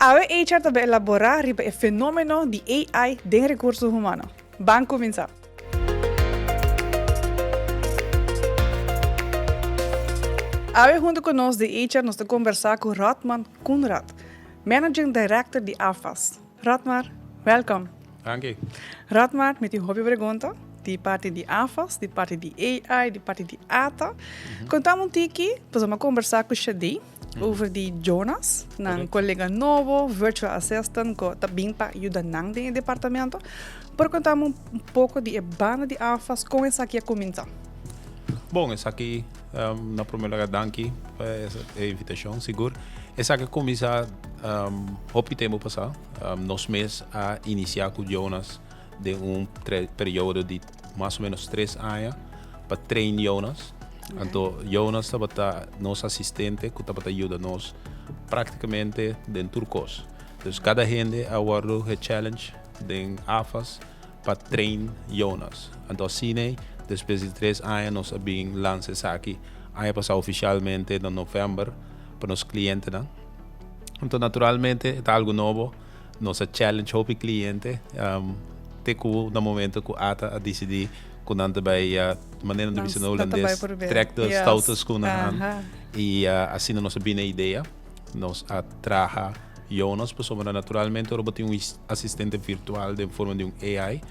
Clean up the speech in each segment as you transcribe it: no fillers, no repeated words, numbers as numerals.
Awe HR ta bay elabora riba e fenomeno di AI den recurso humano. Ban cuminsa! Awe hunto cu nos di HR nos ta conversa cu Rodman Coenraad, Managing Director di AFAS. Rodmar, welcome! Danki. Rodmar, mi tin hopi pregunta di parti di AFAS, di parti di AI, di parti di ATA. Contami un tiki, pasobra mi a conversa cu Shadé over di Jonas, nan colega nobo, virtual assistant, cu ta bin pa yuda nan den e departamento. Por contami un poco di e banda di AFAS, con esaki a cuminsa? Bon, esaki na primer lugar danki pa e invitacion, sigur. Esaki a cuminsa hopi tempo pasa. Nos mes a inicia cu Jonas den un periodo di mas o menos tres aña pa train Jonas. Anto Jonas tabata nos asistente cu tabata yuda nos practicamente den tur cos. Dus cada hende a wordo gechallenge den AFAS pa train Jonas. Anto asina despues di tres aña nos a bin lansa esaki aña pasa oficialmente na november pa nos clientenan. Anto naturalmente ta algo nobo. Nos a challenge hopi cliente te cu na momento cu ata a dicidi cu nan ta bay manera nan ta bisa na Hulandes trek de stoute schoenen aan y asina nos a bini e idea. Nos a traha Jonas pasobra naturalmente ora bo tin un asistente virtual den forma di un AI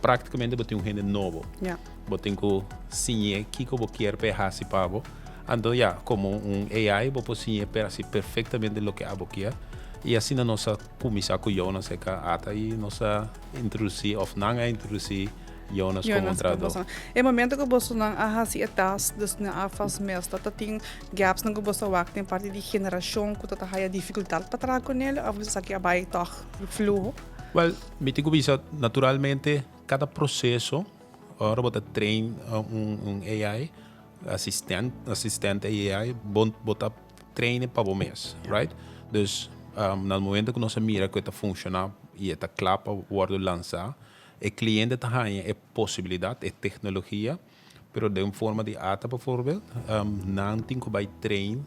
practicamente bo tin un hende nobo. Bo tin cu siñ'e kico bo kier pa e haci pa bo. Anto ya, como un AI bo por siñ'e per haci perfectamente loke abo kier. Y asina nos a cuminsa cu Jonas eka ata y nos a introduci of nan a introduci Jonas como un trahador. E momento cu bosonan a haci e task, dus nan a vast mes, ta tin gapsnan cu boso a wak den parti di generacion cu ta ta haya dificultad pa traha cu nel of esaki a bay tog fluho? Well, mi tin cu bisa naturalmente cada proceso ora bo ta train un AI, Asistent, asistente AI, bo, bo ta trainen pa bo mes, right? Dus na momento ku nos a mira ku e ta funshoná i e ta kla pa wòrdu lansá, e kliente ta haña e posibilidat, e teknologia, pero den forma di ata bijvoorbeeld, nan tin ku bai train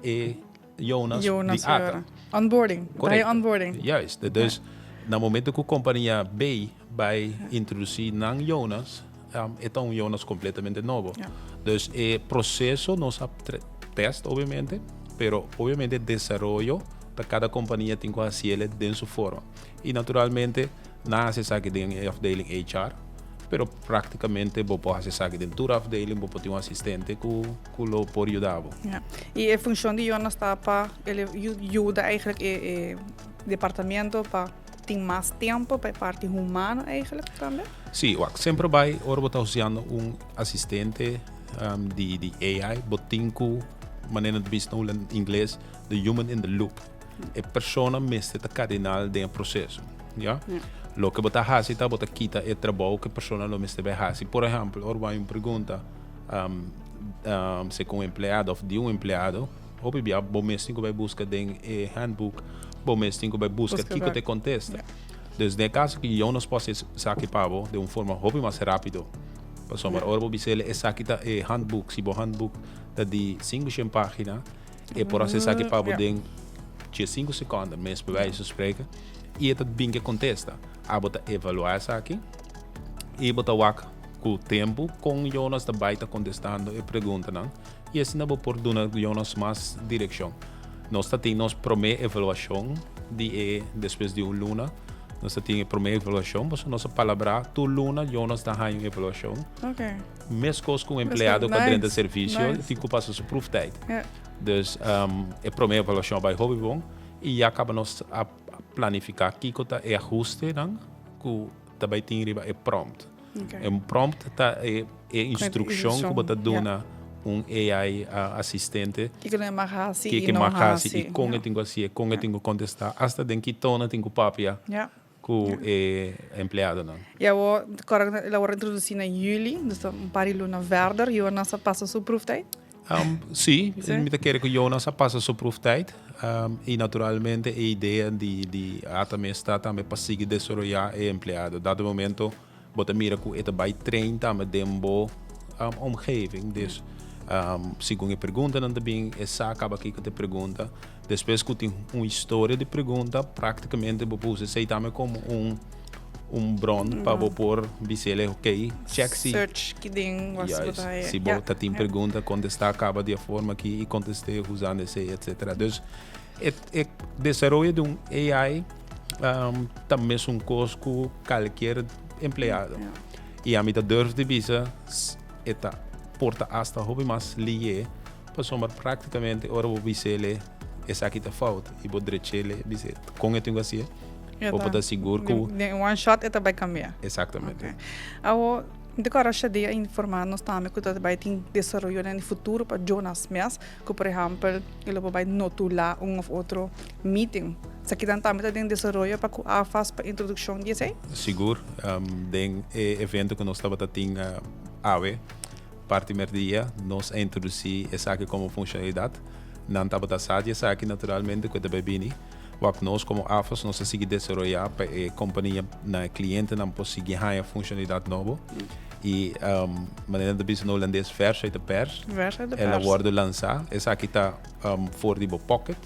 e Jonas di Jonas ata. ahora. Onboarding. Ta Correcto. onboarding. Juist. Dus na momento ku kompania B bai introdusí nan Jonas, e ta un Jonas completamente nobo. Ja. Dus e proceso nos a test obviamente, pero obviamente desaroyo ta cada compania tin cu haciele den su forma. Y naturalmente nan haci esaki den e afdeling HR, pero practicamente bo por haci esaki den tur afdeling, bo por tin un asistente cu cu lo por yuda bo. Ja. Y e funcion di Jonas ta pa el yuda eigenlijk e e departamento pa Tin mas tempo pa e parti humano eigenlijk tambe? Sí, wak, semper bai ora bo ta usando un asistente di di AI, bo tin ku manera nan ta bisa na ingles the human in the loop. E persona mester ta kardinal den e proseso, ya. Loke bo ta hasi ta bo ta kita e trabou ku e persona lo mester bai hasi. Por ehèmpel, ora bo haña un pregunta si ku un empleado òf di un empleado, Hopi bia bo mes tin ku bai buska den e handbook, bo mes tin ku bai buska kiko ta e kontesta. Dus den e kaso aki Jonas por hasi esaki pa bo den un forma hopi mas rápido. Pasobra ora bo bisa el esaki ta e handbook, si bo handbook ta di 500 página, e por hasi esaki pa bo den 5 sekonden mes, bij wijze van spreken, i e ta bin ku e kontesta. Abo ta evaluá esaki i bo ta wak ku tempu kon Jonas ta bai ta kontestando e preguntanan. I asina bo por duna Jonas mas direkshon. Nos ta tin nos promé evaluashon di e despues di un luna. Nos ta tin e promé evaluashon pasobra nos a palabrá tur luna Jonas ta haña un evaluashon. Meskos ku un empleado ku a drenta servisio tin ku pasa su proeftijd. Dus e promé evaluashon a bai hopi bon i ya kaba nos a planifiká kiko ta e ahustenan ku ta bai tin riba e prompt. Okay. E prompt ta e, e instrukshon ku bo ta duna un AI asistente. Kiko e mag hasi i no hasi. I kon e tin ku hasié, kon e tin ku kontestá, asta den ki tono e tin ku papia ku e empleadonan. I awor, kòrda el a wòrdu introdusí na yüli, dus ta un par di luna verder, Jonas a pasa su proeftijd? Sí, mi ta kere ku Jonas a pasa su proeftijd. I naturalmente e idea di di ata mes ta tambe pa sigui desaroyá e empleado. Dado momento bo ta mira ku e ta bai train tambe den bo omgeving. Dus Segun e preguntanan ta bin, e sa kaba kiko ta e pregunta. Despues ku tin un historia di pregunta, praktikamente bo por usa esei tambe komo un un bron pa bo por bis'el ok, check si. Search ki den was bo ta Juist, si bo ta tin pregunta, kontestá kaba di e forma aki i kontest'é usando esei, etcetera. Dus e e desaroyo di un AI ta mesun kos ku kalkier empleado. I ami ta durf di bisa e ta por ta asta hopi mas lié pasobra práktikamente ora bo bis'el esaki ta fout i bo drech'el bis'é kon e tin ku hasié bo por ta sigur ku. Den one shot e ta bai kambia. Eksaktamente. Awor mi ta kòrda Shadé a informá nos tambe ku ta bai tin desaroyonan di futuro pa Jonas mes ku por ehèmpel e lo por bai notulá un òf otro meeting. Esakinan tambe ta den desaroyo pa ku AFAS pa introdukshon di esei? Sigur. Den e evento ku nos tabata tin awe parti merdia nos a introdusí esaki komo funshonalidat. Nan tabata sa di esaki naturalmente ku e ta bai bini. Wak nos komo AFAS nos a sigui desaroyá pa e kompania nan e klientenan por sigui haña funshonalidat nobo. I manera nan ta bisa na hulandes vers uit de pers. Vers uit de El a pers. wòrdu lansá. Esaki ta for di bo pocket.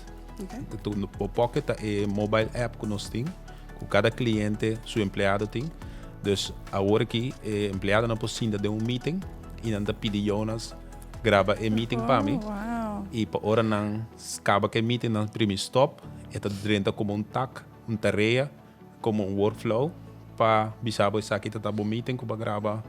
Bo pocket ta e mobile app ku nos tin, ku kada kliente su empleado tin. Dus awor aki e empleadonan por sinta den un meeting i nan ta pidi Jonas graba e meeting pa mi. Oh, wow. I pa ora nan kaba ku e meeting nan primi stop, e ta drenta komo un tak, un tarea, komo un workflow pa bisa bo esaki ta ta bo meeting ku bo a graba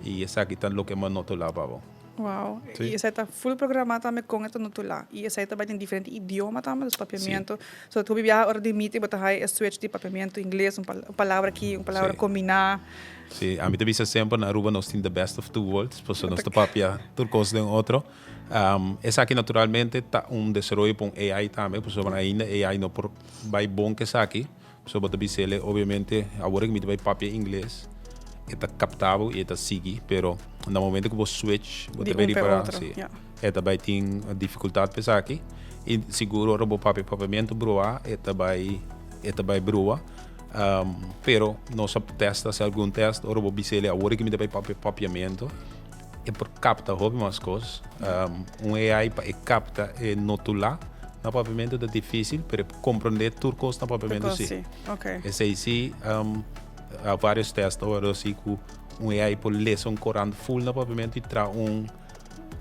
i esaki ta loke mi a notulá pa bo. Wow. Sí. I esei ta full programá tambe kon e ta notulá. I esei ta bai den diferente idioma tambe, dus papiamentu. So hopi biaha ora di meeting bo ta haya e switch di papiamentu ingles, un palabra aki, un palabra kombiná. Sí, ami ta bisa semper na Aruba nos tin the best of two worlds, pasobra nos ta papia tur kos den otro. Esaki naturalmente ta un desaroyo pa un AI tambe, pasobra ainda AI no por bai bon ku esaki. So bo ta bis'el obviamente awor mi ta bai papia ingles e ta capta bo y e ta sigui pero na momento cu bo switch bo ta bai ripara si e ta bai tin dificultad pa esaki y sigur ora bo papia papiamento brua e ta bai e ta bai brua pero nos a test haci algun test ora bo bis'el awor mi ta bai papia papiamento E por capta hopi mas cos. Un AI pa e capta e notula na papiamento ta dificil, pero e por comprende tur cos na papiamento si. Si, okay. Esey si, a varios test ta worde haci cu un AI por lesa un corant full na papiamento y traha un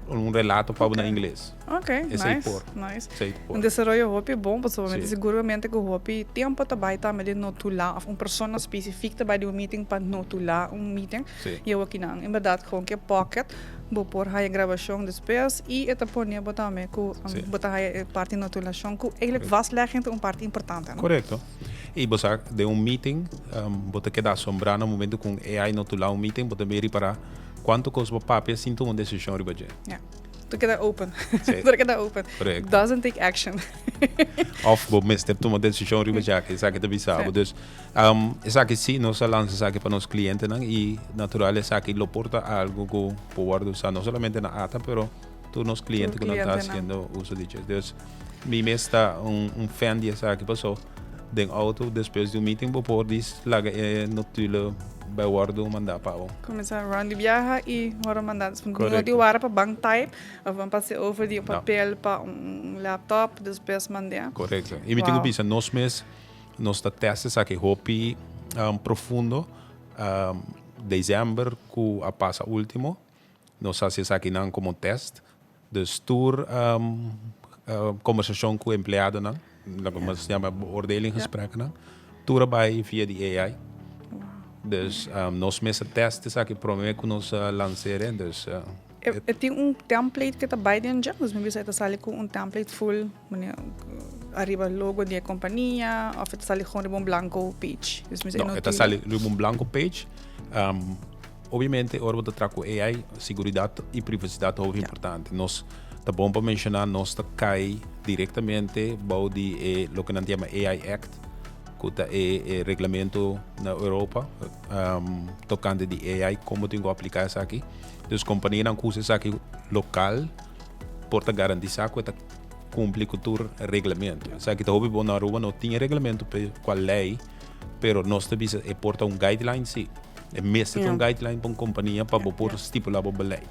un relato pa bo na ingles. Ok, Esey nice, por. nice. Esey por. Un desaroyo hopi bon, pasobra mi ta Si. seguramente cu hopi tempo ta bay tambe den notula of un persona specific ta bay den un meeting pa notula un meeting. Sí. Y awor kinan en berdad gewoon ke pocket bo por haya grabacion despues y e ta pone bo tambe cu Sí. bo ta haya e parti notulacion cu eigenlijk vastlegging ta un parti importante, no? Correcto. Y bo sa den un meeting bo ta keda asombra na momento cu un AI notula un meeting bo ta bin ripara cuanto cos bo papia sin tuma un decision riba dje. Ja. Tur keda open. Sí. Tur keda open. Correcto. Doesn't take action. Of bo mester tuma decision riba dje, esaki ta bisa bo. Sí. Dus Esaki sí, nos a lansa esaki pa nos klientenan i natural esaki lo por ta algu ku por wòrdu usá no solamente na ata pero tur nos kliente ku nan ta hasiendo uso di dje. Dus mi mes ta un fan di esaki paso den outo despues di un meeting bo por dis laga e notulen bai wòrdu mandá pa bo. Kuminsá rònt di biaha i wòrdu mandá. No tin wara pa ban type of ban pasa over di un papel pa un laptop despues mand'é. Korekto. I mi tin ku bisa nos mes. Nos ta test esaki hopi profundo. December cu a pasa ultimo nos haci esakinan como test. Dus tur conversacion cu empleadonan, loke nos yama beoordelinggesprekken, tur a bay via di AI. Dus nos mes a test esaki prome cu nos a lancere. Dus. E tin un template ku ta bai den dje, dus mi bisa e ta sali ku un template full manera ariba logo di e kompania òf e ta sali gewoon riba un blanko page? Dus mi bisa e no, e ta sali riba un blanko page. Obviamente ora bo ta traha ku AI siguridat i privasidat ta hopi importante. Nos ta bon pa menshoná nos ta kai direktamente bou di e loke nan ta yama AI Act ku ta e reglamento na Europa tokante di AI kon bo tin ku apliká esaki. Dus kompanianan ku usa esaki lokal por ta garantisá ku e ta kumpli ku tur reglamento. Esaki ta hopi bon na Aruba, no tin e reglamento pa kua lei, pero nos ta bisa e por ta un guideline si. E mester ta un guideline pa un kompania pa bo por stipulá bo beleid.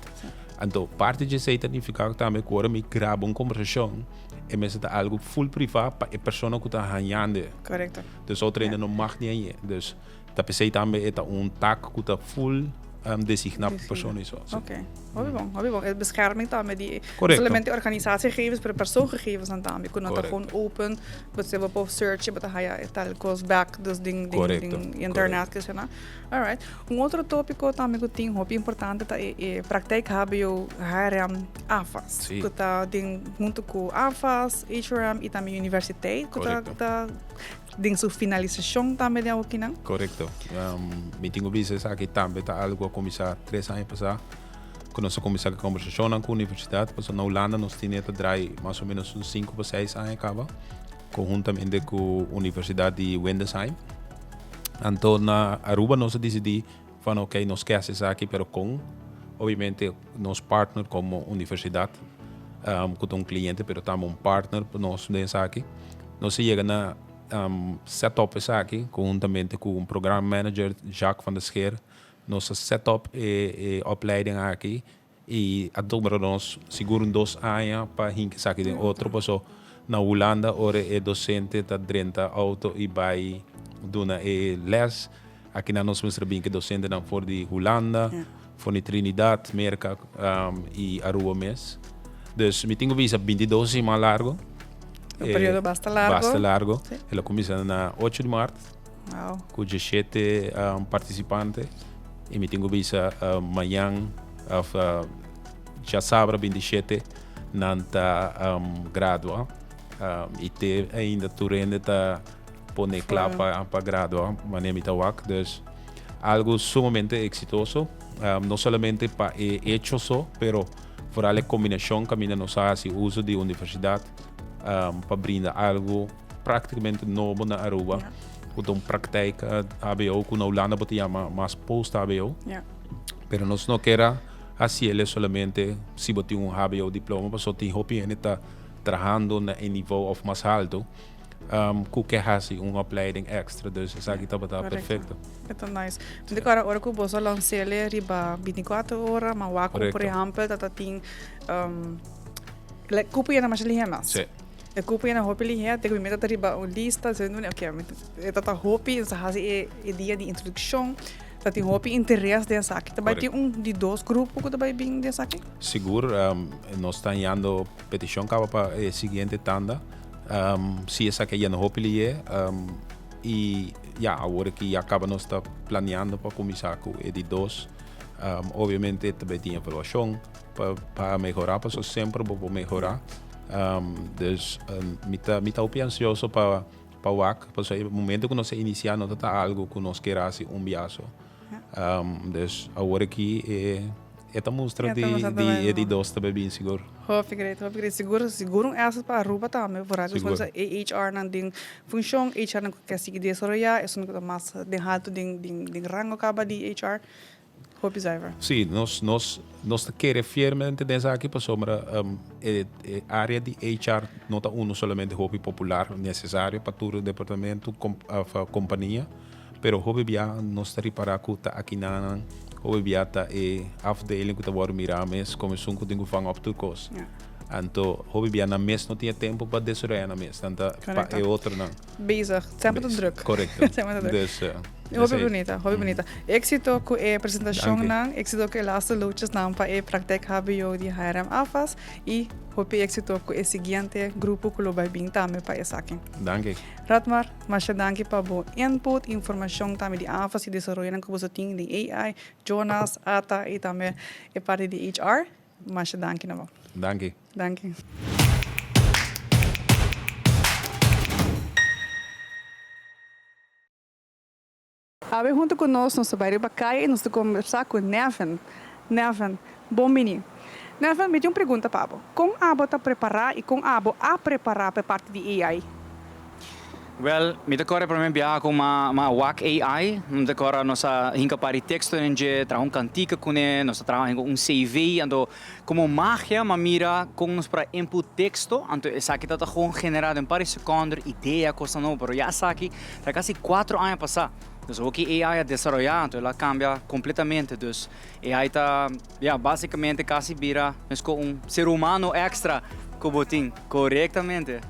Anto parti di esei ta nifiká tambe ku ora mi graba un kombersashon e mester ta algu full privá pa e persona ku ta hañando e. Korekto. Dus otro hende no mag ni hañ'é. Dus ta p'esei tambe e ta un tak ku ta full designá pa persona i so. Ok. Hopi bon, hopi bon. E bescherming tambe di no Korekto. solamente organisatiegegevens pero persoongegevensnan tambe ku no ta Korekto. gewoon open. Bo bo por search i bo ta haya e tal kos bek dus den den Korekto, den internet korekto. keshana. Alright. Un otro tópiko tambe ku tin hopi importante ta e e praktijk hbo HRM AFAS. Sí. Ku ta den huntu ku AFAS, HRM i tambe universiteit ku ta Korekto. ta den su finalisashon tambe den awokinan. Korekto. Mi tin ku bisa esaki tambe ta algu ku a kuminsá tres aña pasá ku nos a kuminsá ku kombersashonnan ku universidat pasobra na Hulanda nos tine ta drai mas o ménos un sinku pa seis aña kaba konhuntamente ku Universidat di Windesheim. Anto na Aruba nos a disidí van ok nos ke hasi esaki pero kon obviamente nos partner komo universidat ku ta un kliente pero tambe un partner pa nos den esaki nos a yega na set up esaki konhuntamente ku un program manager Jacques van der Scheer nos a set up e opleiding aki I a tuma nos sigur un dos aña pa hinka esaki den otro paso na Hulanda ora e docente ta drenta auto i bai duna e les akinan nos mester bin ku e docentenan for di Hulanda, for di Trinidad, Merka i Aruba mes. Dus mi tin ku bisa bintidos siman largo. Un periodo basta largo. Basta largo. El a kuminsa na ocho di mart. Ku diesshete partisipante i mi tin ku bisa mañan òf djasabra bintishete nan ta gradua i te ainda tur hende ta pone kla pa gradua manera mi ta wak. Dus algu sumamente eksitoso no solamente pa e echo so pero foral e kombinashon kaminda nos a hasi uso di universidat pa brinda algu Práktikamente nobo na Aruba. Ku ta un praktijk HBO ku na Hulanda bo ta yama mas post HBO. Pero nos no kier a hasiel solamente si bo tin un HBO diploma pasobra tin hopi hende ta trahando na e nivo of mas halto ku ke hasi un opleiding extra. Dus esaki tabata perfecto. E ta nice. Mi ta kòrda ora ku boso a lans'el riba bintikuater ora, ma wak ku por ehèmpel ta ta tin kupo yena masha lihe mas. E cupo yena hopi lihé, te cu mi meta ta riba un lista, se duna, ok, e ta ta hopi, nos a haci e e dia di introduccion, ta tin hopi interes den esaki. Ta bai tin un di dos grupo cu ta bai bin den esaki? Sigur, nos ta hañando peticion caba pa e siguiente tanda. Si esaki a yena hopi lihé, y ya, awor aki ya caba nos ta planeando pa cuminsa cu e di dos. Obviamente ta bai tin evaluacion pa mehora, pasobra semper bo por mehora. Dus mi ta mi ta hopi ansioso pa pa wak pasobra e momento ku nos a inisiá no ta ta algu ku nos kier hasi un biaso. Dus awor aki e e ta mustra di di e di dos ta bai bin sigur. Hopi great, hopi great. Sigur sigur un asset pa Aruba tambe por rato Sigur. e HR-nan den funshon, HR-nan ku ke sigui desaroyá, esun ku ta mas den haltu den den den rango kaba di HR. Hopi zuiver. Sí, nos, nos, nos ta kere fiermente den esaki pasobra e, e área di HR no ta uno solamente hopi popular, necesario pa tur departamento kom, of kompania, pero hopi bia nos ta ripará ku ta akinan hopi bia ta e afdeling ku ta wòrdu mirá mes komo esun ku tin ku vang op tur kos. Ja. Anto hopi bia nan mes no tin e tempu pa desaroyá nan mes, nan ta pa Korekto. e otronan. Bezig, semper ta druk. Korekto. Semper ta druk. Dus, Hopi bunita, hopi bunita. Éxito ku e presentashonnan, éxito ku e laatste luchasnan pa e praktijk hbo di HRM AFAS i hopi éxito ku e siguiente grupo ku lo bai bin tambe pa esaki. Danki. Radmar, masha danki pa bo input, informashon tambe di AFAS i desaroyonan ku boso tin den AI, Jonas, ata i tambe e parti di HR. Masha danki na bo. Danki. Danki. Awe hunto ku nos, nos ta bai riba kaya i nos ta kombersá ku Nevin. Nevin, bon bini. Nevin, mi tin un pregunta pa bo. Kon abo ta prepará i kon abo a prepará pa e parti di AI? Wèl, mi ta kòrda e promé biaha ku m'a wak AI. Mi ta kòrda nos a hinka par di teksto den dje, traha un kantika kuné, nos a traha hinka un CV. Anto, komo magia m'a mira kon nos por a input teksto, anto esaki ta ta gewoon generá den un par di sekònder idea, kosnan nobo. Pero ya esaki ta kasi kuatro aña pasá. Dus hopi AI a desaroyá, anto el a kambia kompletamente. Dus AI ta, ya, básikamente kasi bira meskos un ser humano èkstra ku bo tin. Korektamente.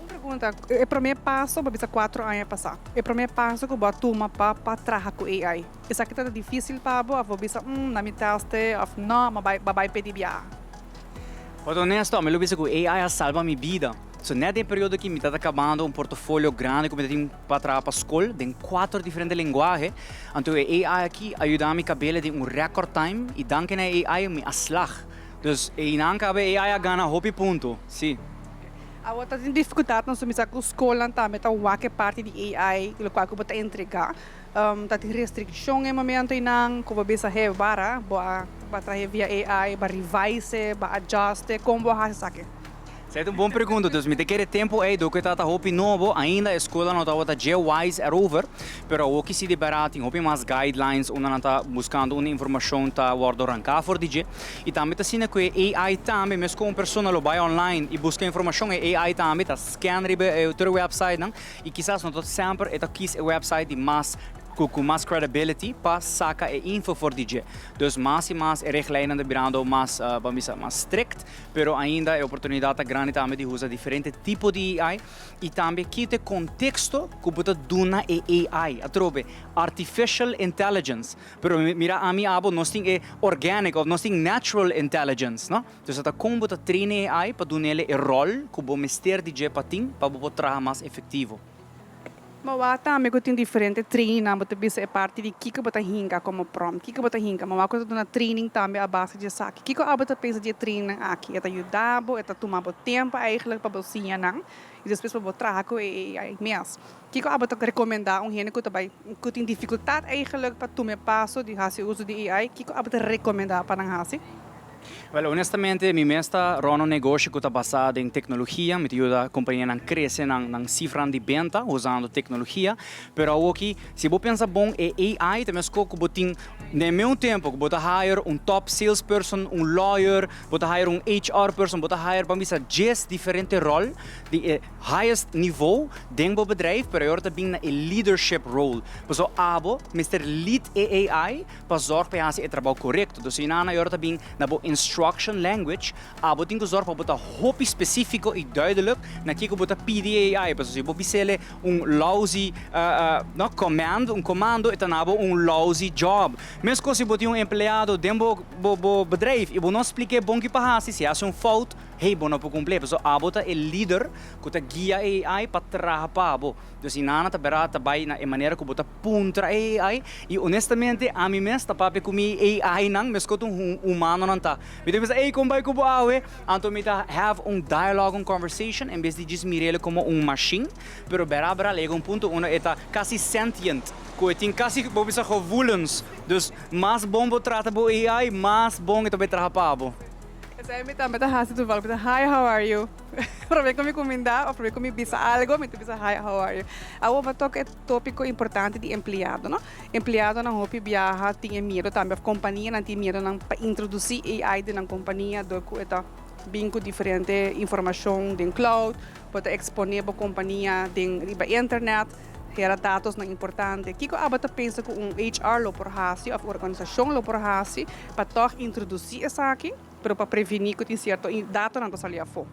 Un pregunta, e promé paso, bo bisa 4 aña pasá, e promé paso ku bo a tuma pa traha ku AI, esaki ta difísil pa bo, òf bo bisa, na mi test, òf no, ma bai, bai pidi bia? Pa honesto, mi lo bisa ku AI a salba mi bida. So, net den periodo ku mi tabata kabando un portafolio grandi ku mi tin pa traha pa skol, den kuater diferente lenguahe. Anto e AI aki a yuda mi kab'é den un record time i danki na AI mi a slag. Dus einan kaba AI a gana hopi punto, si. Awor ta tin difikultat nos misa ku skolnan tambe ta wak e parti di AI, lokual ku bo ta entregá. Ta tin restrikshon e momento einan ku bo bisa hey bara, bo a bo a traha via AI, bo a revise, bo a adjust, kon bo a hasi esaki? Esei ta un bon pregunta. Dus mi ta kere tempu ei, dor ku e tabata hopi nobo, ainda e skola no tabata dje wise erover, pero awor ki si di bèrdat tin hopi mas guidelines unda nan ta buskando unda informashon ta wòrdu ranká for di dje. I tambe ta asina ku e AI tambe, mes ku un persona lo bai online i buska informashon, e AI tambe ta scan riba e tur e websitenan i kisas no ta semper e ta kies e website di mas ku mas credibility pa saka e info for di dje. Dus mas i mas e richtlijnen ta birando mas, ban bisa, mas strict. Pero ainda e oportunidat ta grandi tambe di usa diferente tipo di AI i tambe kita e konteksto ku bo ta duna e AI. Atrobe, artificial intelligence. Pero mira ami abo nos tin e organic òf nos tin natural intelligence, no? Dus ta kon bo ta train e AI pa dun'el e ròl ku bo mester di dje pa tin pa bo por traha mas efektivo. Ma wak tambe ku tin diferente training, bo ta bisa e parti di kiko bo ta hinka komo prompt, kiko bo ta hinka, ma wak ku ta duna training tambe a base di esaki. Kiko abo ta pensa di e training aki? E ta yuda bo, e ta tuma bo tempu eigenlijk pa bo siña nan i despues pa bo traha ku e AI mes. Kiko abo ta rekomendá un hende ku ta bai ku tin difikultat eigenlijk pa tuma e paso di hasi uso di AI? Kiko abo ta rekomendá pa nan hasi? Well, honestamente, mi mes ta run un negoshi ku ta basá den teknologia. Mi ta yuda kompanianan krese nan sifranan di benta usando teknologia. Pero awoki, si bo pensa bon, e AI ta meskos ku bo tin den mesun tempu ku bo ta hire un top salesperson, un lawyer, bo ta hire un HR person, bo ta hire, ban bisa, 10 diferente ròl di e highest niveau den bo bedrijf, pero awor ta bin na e leadership role. Pasobra abo mester lead e AI pa zorg pa e hasi e trabou korekto. Dus einan awor ta bin na bo instruction language, abo tin ku zorg pa bo ta hopi spesífiko i duidelijk na kiko bo ta pidi AI. Pasobra si bo bis'é un lousy no, command, un komando, e ta na bo un lousy job. Meskos si bo tin un empleado den bo bedrijf i bo no splik'é bon ki pa hasi, si e hasi un fout, hey, bo no por kumpli. Pasobra abo ta e lider ku ta guia e AI pa traha pa bo. Dus einan ta bèrdat ta bai na e manera ku bo ta puntra e AI. I honestamente, ami mes ta papia ku mi AI nan meskos un humanonan ta. Mi ta bisa, "Hey, kon bai ku bo awe?" Anto mi ta have un dialogue, un conversation, en bes di djis mir'é komo un machine. Pero bèrdat bèrdat yega un punto unda e ta kasi sentient, ku e tin kasi, bo bisa, gevoelens. Dus mas bon bo trata bo AI, mas bon e ta bai traha pa bo. Esei mi tambe ta hasi toevallig. Mi ta, "Hi, how are you?" Promé ku mi kumindá òf promé ku mi bisa algu, mi ta bisa, "Hi, how are you?" Awor bo a toka e tópiko importante di empleado, no? Empleadonan hopi biaha tin e miedu tambe, òf kompanianan tin miedunan pa introdusí AI den nan kompania dor ku e ta bin ku diferente informashon den cloud, bo ta eksponé bo kompania den riba internet, hera datosnan importante. Kiko abo ta pensa ku un HR lo por hasi òf organisashon lo por hasi pa tòg introdusí esaki, pero pa prevení ku tin sierto datonan ta sali afó?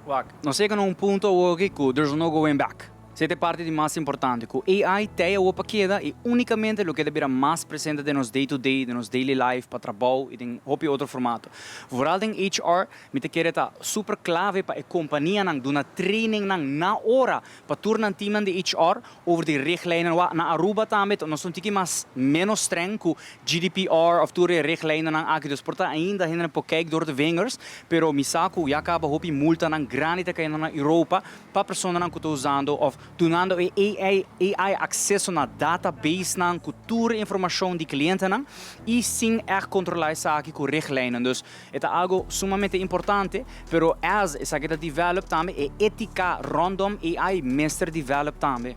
Wak, nos yega na un punto awor ku there's no going back. Esei ta e parti di mas importante, ku AI t'ei awor pa keda i únikamente lo keda bira mas presente den nos day to day, den nos daily life, pa trabou i den hopi otro formato. Vooral den HR, mi ta kere ta super klave pa e kompanianan duna trainingnan na ora pa tur nan teamnan di HR over di richtlijnen. Wak, na Aruba tambe nos ta un tiki mas ménos streng ku GDPR òf tur e richtlijnennan aki, dus por ta ainda hendenan por kijk door de vingers, pero mi sa ku ya kaba hopi multanan grandi ta kayendo na Europa pa personanan ku ta usando òf dunando e AI, AI akseso na databasenan ku tur e informashon di klientenan i sin ègt kontrolá esaki ku richtlijnen. Dus e ta algu sumamente importante, pero as esaki ta develop tambe e étika rondom AI mester develop tambe.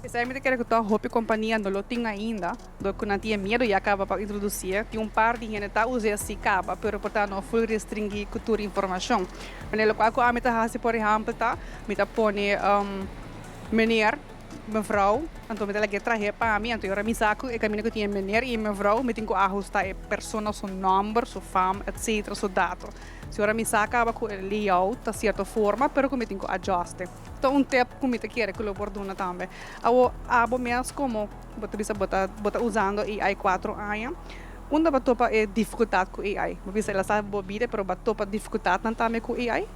Esei mi ta kere ku tòg hopi kompania no lo tin ainda, dor ku nan tin e miedu ya kaba pa introdusié. Tin un par di hende ta us'é si kaba, pero por ta no ful restringí ku tur informashon. Manera lokual ku ami ta hasi por ehèmpel ta, mi ta pone meneer. mevrouw, anto mi ta lag'é trah'é pa mi, anto e ora mi sa ku e kaminda ku tin e meneer i e mevrouw mi tin ku ahustá e persona su nòmber, su fam, etcetera, su dato. Si ora mi sa kaba ku e layout ta sierto forma pero ku mi tin ku adjust'e. Ta un tip ku mi ta kere ku lo por duna tambe. Awo abo mes komo bo ta bisa bo ta bo ta usando AI kuatro aña, unda bo a topa e difikultat ku AI? Bo bisa el a salba bo bida pero bo a topa difikultatnan tambe ku AI?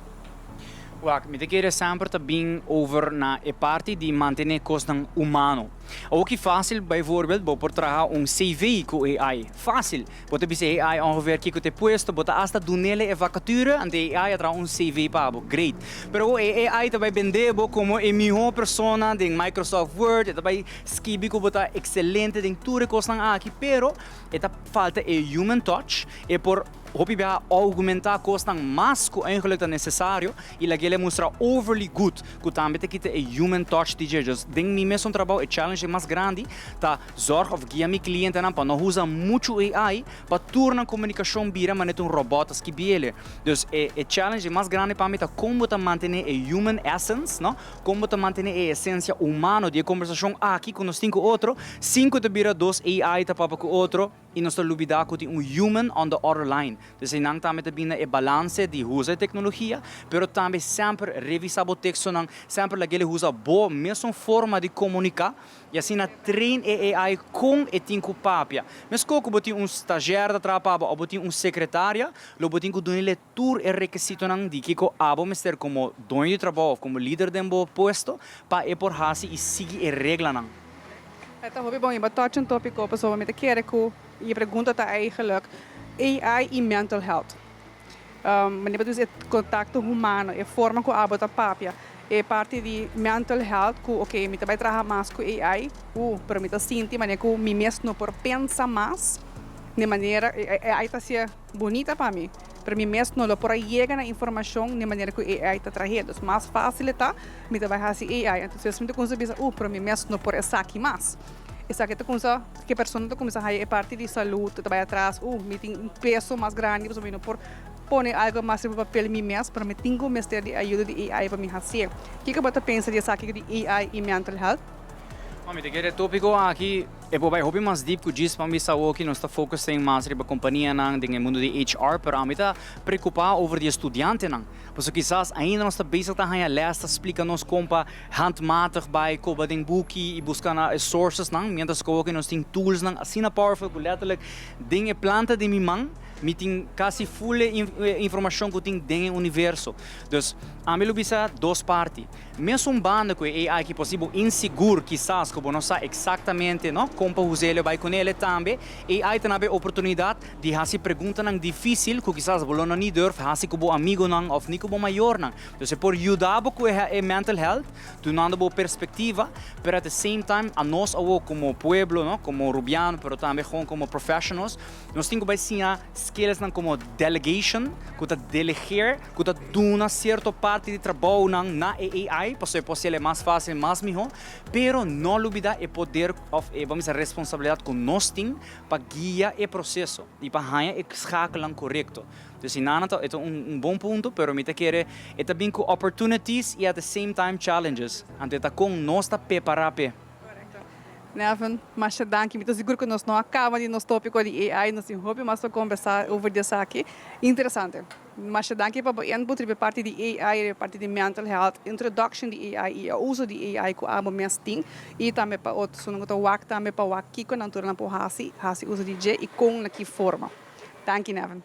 Wak, mi ta kere semper ta bin over na e parti di mantene kosnan humano. Awor ki fásil, bijvoorbeeld, bo por traha un CV ku AI. Fásil! Bo ta bisa e AI ongeveer kiko ta e puesto, bo ta asta dunele e vacature, anto e AI a traha un CV pa bo. Great! Pero awor e AI ta bai bende bo komo e mihó persona den Microsoft Word, e ta bai skibi ku bo ta ekselente den tur e kosnan aki, pero e ta falta e human touch, e por. Hopi biaha augmentá kosnan mas ku eigenlik ta nesesario i lag'el e mustra overly good, ku tambe ta kita e human touch di dje. Dus den mi mesun trabou e challenge mas grandi ta zorg òf guia mi klientenan pa no usa muchu AI pa tur nan komunikashon bira manera ta un robòt ta skibi el'e. Dus e e challenge mas grandi pa mi ta kon bo ta mantené e human essence, no, kon bo ta mantené e esensia humano di e kombersashon aki ku nos tin ku otro sin ku ta bira dos AI ta papia ku otro. I nos ta lubidá ku tin un human on the other line. Dus einan tambe ta bini na e balanse di usa e teknologia, pero tambe semper revisá bo tekstonan, semper lag'el e usa bo mesun forma di komuniká i asina train e AI kon e tin ku papia. Meskos ku bo tin un stazjèr ta traha pa bo òf bo tin un sekretaria, lo bo tin ku dun'el e tur e rekisitonan di kiko abo mester komo doño di trabou òf komo lider den bo puesto pa e por hasi i sigui e reglanan. E ta hopi bon i bo touch un topico pasobra mi ta kere ku e pregunta ta eigenlijk AI i mental health. Manera bo ta bisa e kontakto humano, e forma ku abo ta papia, e parti di mental health ku ok mi ta bai traha mas ku AI, pero mi ta sinti manera ku mi mes no por pensa mas di manera AI ta hasié bunita pa mi, pero mi mes no lo por a yega na informashon di manera ku AI ta trah'é. Dus mas fásil e ta, mi ta bai hasi AI. Entonces mi ta kuminsá bisa, uh, pero mi mes no por esaki mas. Esaki ta kuminsá, ku e persona ta kuminsá haya e parti di salud, ta bai atras, uh, mi tin un peso mas grandi pasobra mi no por pone algu mas riba papel mi mes, pero mi tin ku mester di ayuda di AI pa mi hasié. Kiko bo ta pensa di esaki di AI i mental health? Mi ta kere e tópiko aki e por bai hopi mas deep ku djis pa mi bisa awoki nos ta focusing mas riba kompanianan den e mundu di HR pero ami ta preokupá over di e studiantenan pasobra kisas ainda nos ta bezig ta haña lès ta splika nos kon pa handmatig bai koba den buki i buska na e sourcesnan mientras ku awoki nos tin toolsnan asina powerful ku letterlijk den e planta di mi man mi tin kasi full e informashon ku tin den e universo. Dus ami lo bisa dos parti. Mesun banda ku e AI ki por si bo insigur kisas ku bo no sa eksaktamente no kon pa us'el o bai kun'el tambe AI ta na bo e oportunidat di hasi preguntanan difísil ku kisas bo lo no ni durf hasi ku bo amigunan òf ni ku bo mayornan. Dus e por yuda bo ku e mental health dunando bo perspektiva pero at the same time anos awo komo pueblo no komo rubiano pero tambe gewoon komo professionals nos tin ku bai siña skillsnan komo delegation ku ta delegeer ku ta duna sierto parti di trabounan na e AI pasobra e por hasiel e mas fásil, mas mihó, pero no lubidá e poder òf e, bam bisa, responsabilidat ku nos tin pa guia e proseso i pa haña e schakelnan korekto. Dus si nana ta, e ta un bon punto, pero mi ta kere e ta bin ku opportunities i at the same time challenges, anto e ta kon nos ta prepará p'e. Korekto. Nevin, masha danki. Mi ta sigur ku nos no a kaba di nos tópiko di AI, nos tin hopi mas pa kombersá over di esaki. Interesante. Masha danki pa bo input riba e parti di AI, riba e parti di mental health, introduction di AI i e uso di AI ku abo mes tin i tambe pa otronan ku ta wak tambe pa wak kiko nan tur nan por hasi, hasi uso di dje i kon na ki forma. Danki Nevin.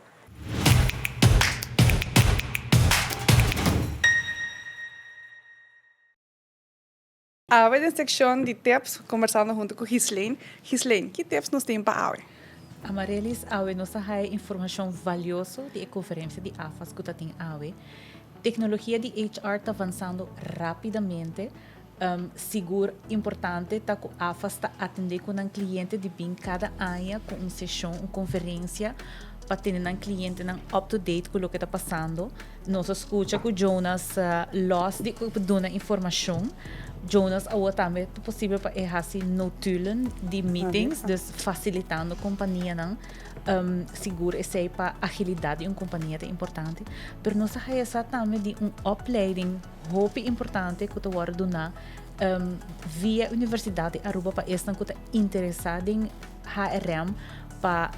Awe den sekshon di tips kombersando huntu ku Ghislaine. Ghislaine, ki tips nos tin pa awe? Amarelys, awe nos a haya informashon valioso di e konferensia di AFAS ku ta tin awe. Teknologia di HR ta avansando rapidamente. Sigur importante ta ku AFAS ta atendé ku nan kliente di bin kada aña ku un seshon, un konferensia pa tene nan klientenan up to date ku loke ta pasando. Nos a skucha ku Jonas los di ku duna informashon. Jonas awor tambe ta posibel pa e hasi notulen di meetings, dus fasilitando kompanianan. Sigur esei pa agilidat di un kompania ta importante. Pero nos a haya sa tambe di un opleiding hopi importante ku ta wòrdu duná. Via Universidad di Aruba pa esnan cu ta interesa den HRM pa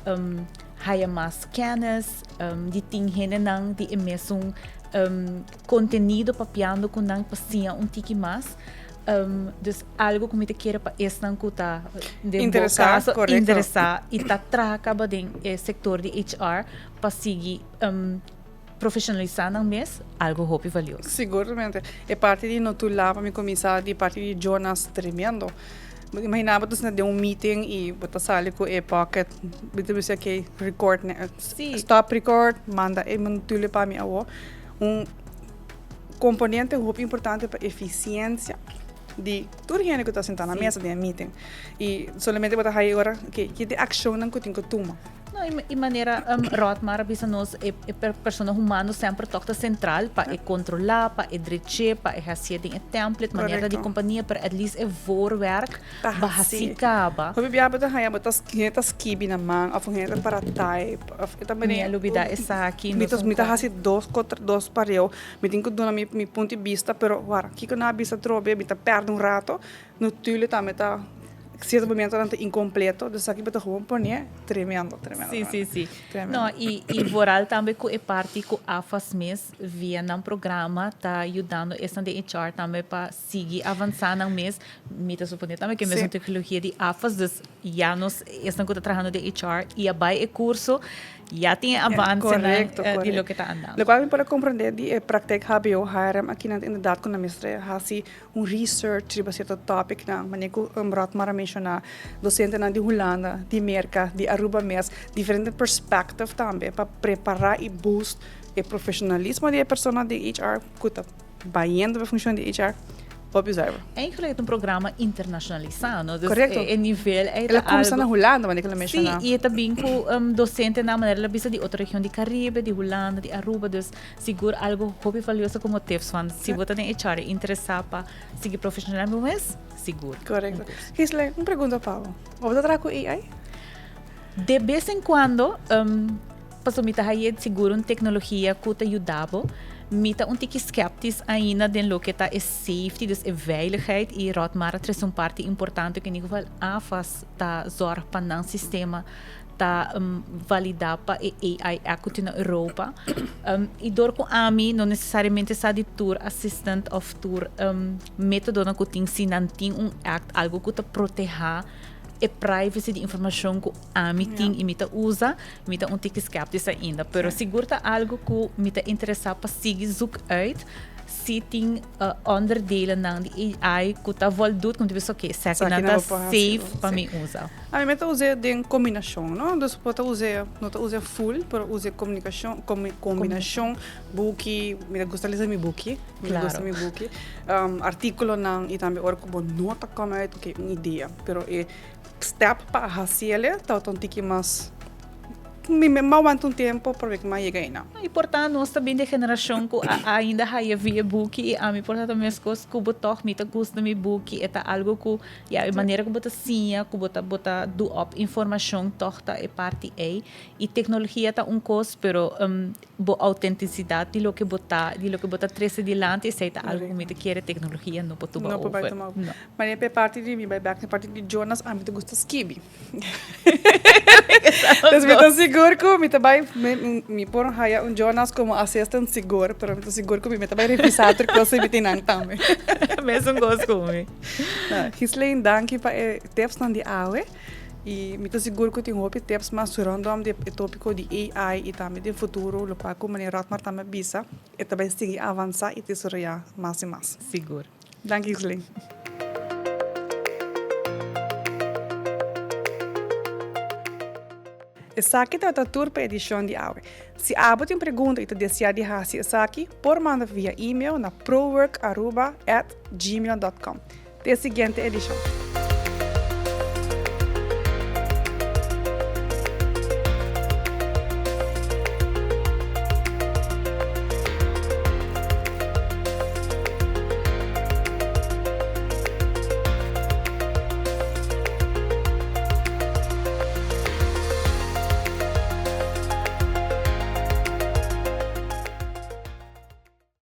haya mas kennis, di tin hendenan di e mesun contenido papiando cu nan pa siña un tiki mas. Dus algo cu mi ta kere pa esnan cu ta den bo caso interesa y ta traha caba den e sector di HR pa sigui Profesionalisá nan mes, algo hopi valioso. Siguramente. E parti di no tur laba mi kuminsá di parti di Jonas tremendo. Bo ta imaginá bo ta sinta den un meeting i bo ta sali ku e pocket, bo ta bisa ok record ne, stop record, manda e notulen pa mi awo. Un komponente hopi importante pa efisiensia di tur hende ku ta sintá na mesa den e meeting. I solamente bo ta haña e ora ok ki ta e akshonnan ku tin ku tuma. No, y manera Rotmar a bisa nos, e persona humano semper toch ta central pa e controla, pa e dreche, pa e hacié den e template, manera di compania, pero at least e voorwerk ba haci caba. Hopi bia bo ta haya bo ta hende ta skibi na man of un hende ta para type of e ta Mi a lubida esaki. Mi ta haci dos contra dos pareu, mi tin cu duna mi punto di bista, pero wara kico nan a bisa atrobe, mi ta perde un rato. Natuurlijk tambe ta cierto momentonan ta incompleto, dus esaki bo ta gewoon pone tremendo, tremendo. Sí, sí, sí. Tremendo. No, y, y vooral tambe cu e parti cu AFAS mes via nan programa ta yudando esnan den HR tambe pa sigui avansa nan mes. Mi ta supone tambe cu e mesun tecnologia di AFAS, dus ya nos esnan cu ta trahando den HR y a bay e curso ya tin e avansenan di loke ta andando. Locual mi por a comprende di e praktijk hbo HRM akinan inderdaad cu nan mester haci un research riba cierto topicnan, manera cu Rotmar a menciona, docentenan di Hulanda, di Merca, di Aruba mes, diferente perspective tambe pa prepara y boost e profesionalismo di e persona di HR cu ta bayendo pa e funcion di HR, hopi zuiver. Eigenlijk e ta un programa internacionalisa, no? Dus Correcto. e nivel ei El a ta cuminsa algo. na Hulanda, manera cu el a menciona. Sí, y e ta bin cu docentenan, manera el a bisa, di otro region di Caribe, di Hulanda, di Aruba, dus Sigur algo hopi valioso como tips want si bo ta den HR y interesa pa sigui profesional bo mes, sigur. Correcto. Gisle, un pregunta pa bo. Bo ta traha cu AI? De bes en cuando, pasobra mi ta haye sigur un tecnologia cu ta yuda bo. Mi ta un tiki skeptis ainda den loke ta e safety, dus e veiligheid y Rotmar a trece un parti importante cu in ieder geval AFAS ta zorg pa nan sistema ta validá pa e AI Equity na Europa. I dor ku ami no nesesariamente sa di tur assistant òf tur métodonan ku tin, si nan tin un act, algu ku ta protehá e privacy di informashon ku ami tin i mi ta usa, mi ta un tiki skeptis ainda. Pero sigur ta algu ku mi ta interesá pa sigui zoek uit si tin onderdelennan di AI ku ta voldoet, ku mi ta bisa oke, esakinan ta safe pa mi usa. Ami mi ta us'é den kombinashon, no? Dus bo ta us'é, no ta us'é full, pero us'é komunikashon, kombinashon, buki, mi ta gusta lesa mi buki, mi ta gusta mi buki, artíkulonan i tambe ora ku bo no ta kòm uit ku un idea, pero e stèp pa hasiel ta un tiki mas, mi mi a wanta un tempu promé ku mi a yega einan. I por ta nos ta bin di e generashon ku a ainda haya via buki i ami por ta ta meskos ku bo tòg mi ta gusta mi buki, e ta algu ku Ya, e manera ku bo ta siña, ku bo ta bo ta do op informashon tòg ta e parti ei. I teknologia ta un kos, pero bo outentisidat di loke bo ta, di loke bo ta trese dilanti, esei ta algu ku mi ta kere teknologia no por tuma No por bai over. tuma over. No. Ma e parti di mi bai bèk na e parti di Jonas, ami ta gusta skibi. Dus mi ta sigur ku mi ta bai, mi por haya un Jonas komo assistant sigur, pero mi ta sigur ku mi ta bai revisá tur kos i mi tin nan tambe. Mesun kos ku mi. Ghislaine, danki pa e tipsnan di awe. I mi ta sigur ku tin hopi tips mas rondom di e topiko di AI i tambe den futuro, lokual ku Meneer Rotmar tambe a bisa, e ta bai sigui avansá i desaroyá mas i mas. Sigur. Danki Ghislaine. Esaki tabata tur pa e edishon di awe. Si abo tin pregunta i ta deseá di hasi esaki, por manda via email na proworkaruba at gmail dot com. Te e siguiente edishon.